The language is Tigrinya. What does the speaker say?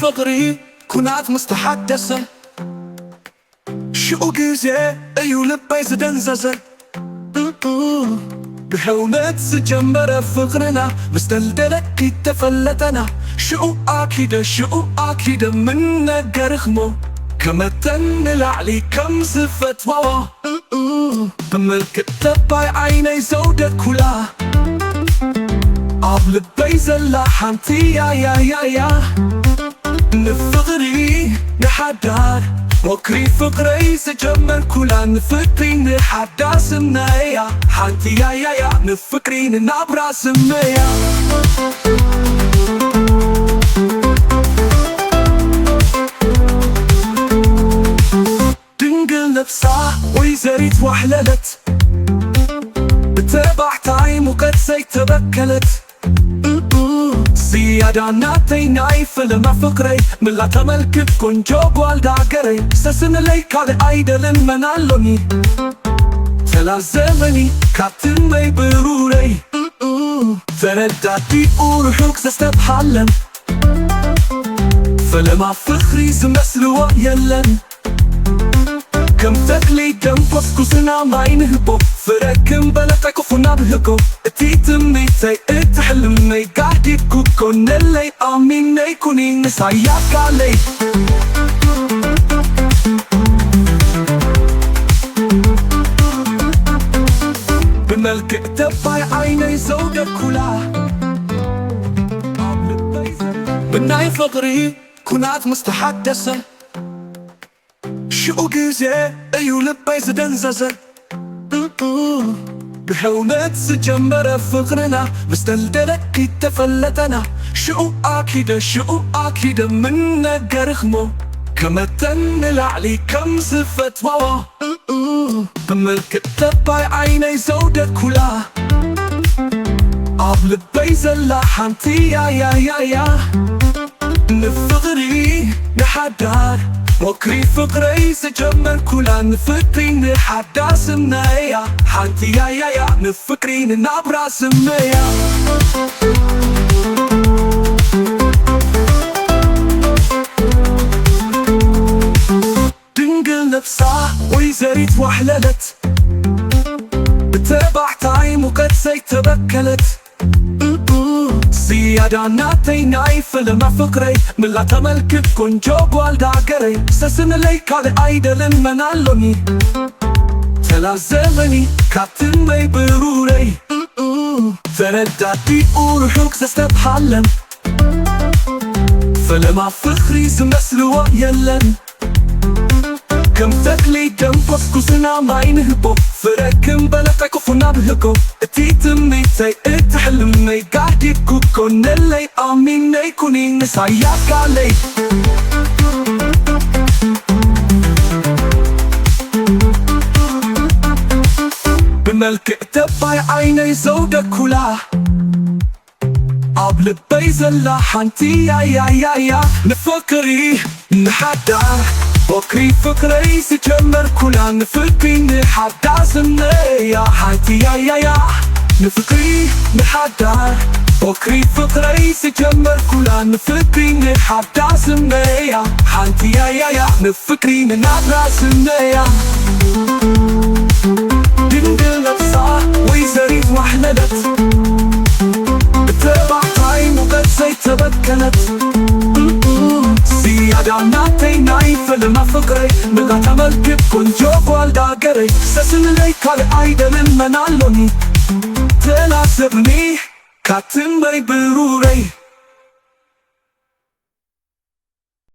ፍቕሪ ኩናት ምስ ተሓደሰ፣ ሽዑ ግዜ እዩ ልበይ ዝደንዘዘ። ብሕውነት ዝጀመረ ፍቕርና፣ ምስ ደልደለ ተፈለጠና። ሽዑ ኣኪደ፣ ሽዑ ኣኪደ፣ ምን ነገርኽሞ፣ ከመተን ንላዕሊ ከም ዝፈትዋዋ። ብመልክዕ ተባይ ዓይነይ ዘውደኩላ፣ ኣብ ልበይ ዘላ ሓንቲ ያያያያ፣ ንፍቕሪ ንሓዳር፣ ወክሪ ፍቕረይ ዝጀመርኩላ፣ ንፍቕሪ ንሓዳር ስመያ፣ ሓንቲ ያያያ፣ ንፍቕሪ ንናብራ ስመያ። ድንግል ነብሳ ወይዘሪት ዋሕለለት፣ ብተባዕታይ ሙቐት ዘይተበከለት። ዝያዳ ናተይ ናይ ፈለማ ፍቕረይ፣ ምላ ተመልክት ቆንጆ ጓል ዳገረይ። ሰስንለይ ካልእ ኣይደልን መን ኣሎኒ፣ ተላዘበኒ ካትመይ ብሩረይ። ተረዳዲኡ ርሑቕ ዘስተብሃለን፣ ፈለማ ፍቕሪ ዝመስልዎ የለን። ከም ተኽሊ ደም ኮስኩስና ማይ ንህቦ፣ ፍረ ክንበልዕ ጣይቁ ናብ ህጎ። እቲ ትምኒተይ እቲ ሕልመይ ጋህዲድኩ፣ ኮነለይ ኣሚነይ ኩኒ ንሳያ ጋለይ። ብመልክዕ ተባይ ዓይነይ ዘውደኩላ፣ ኣብ ልበይ ዘ-፣ ብናይ ፍቕሪ ኩናት ምስ ተሓደሰ፣ ሽዑ ግዜ እዩ ልበይ ዝደንዘዘ። ብሕውነት ዝጀመረ ፍቕርና፣ ምስ ደልደለ ተፈለጠና። ሽዑ ኣኪደ፣ ሽዑ ኣኪደ፣ ምን ነገርኽሞ፣ ከመተን ንላዕሊ ከም ዝፈትዋዋ። ብመልክዕ ተባይ ዓይነይ ዘውደኩላ፣ ኣብ ልበይ ዘላ ሓንቲ ያያያያ፣ ንፍቕሪ ንሓዳር፣ ወክሪ ፍቕረይ ዝጀመርኩላ፣ ንፍቕሪ ንሓዳር ስመያ፣ ሓንቲ ያያያ፣ ንፍቕሪ ንናብራ ስመያ። ድንግል ነብሳ ወይዘሪት ዋሕለለት፣ ብተባዕታይ ሙቐት ዘይተበከለት። ዝያዳ ናተይ ናይ ፈለማ ፍቕረይ፣ ምላ ተመልክት ቆንጆ ጓል ዳገረይ። ሰስንለይ ካልእ ኣይደልን መን ኣሎኒ፣ ተላዘበኒ ካትመይ ብሩረይ። ተረዳዲኡ ርሑቕ ዘስተብሃለን፣ ፈለማ ፍቕሪ ዝመስልዎ የለን። ከም ተኽሊ ደም ኮስኩስና ማይ ንህቦ፣ ፍረ ክንበልዕ ጣይቁ ናብ ህጎ። እቲ ትምኒተይ እቲ ሕልመይ ጋህዲድኩ፣ ኮነለይ ኣሚነይ ኩኒ ንሳያ ጋለይ። ብመልክዕ ተባይ ዓይነይ ዘውደኩላ፣ ኣብ ልበይ ዘላ ሓንቲ ያያያያ፣ ንፍቕሪ ንሓዳር፣ ወክሪ ፍቕረይ ዝጀመርኩላ፣ ንፍቕሪ ንሓዳር ስመያ፣ ሓንቲ ያያያ፣ ንፍቕሪ ንሓዳር፣ ወክሪ ፍቕረይ ዝጀመርኩላ፣ ንፍቕሪ ንሓዳር ስመያ፣ ሓንቲ ያያያ፣ ንፍቕሪ ንናብራ ስመያ። ድንግል ነብሳ ወይዘሪት ዋሕለለት፣ ብተባዕታይ ሙቐት ዘይተበከለት። ዝያዳ ናተይ ናይ ፈለማ ፍቕረይ፣ ምላ ተመልክት ቆንጆ ጓል ዳገረይ። ሰስንለይ ካልእ ኣይደልን መን ኣሎኒ፣ ተላዘብኒ ካትመይ ብሩረይ።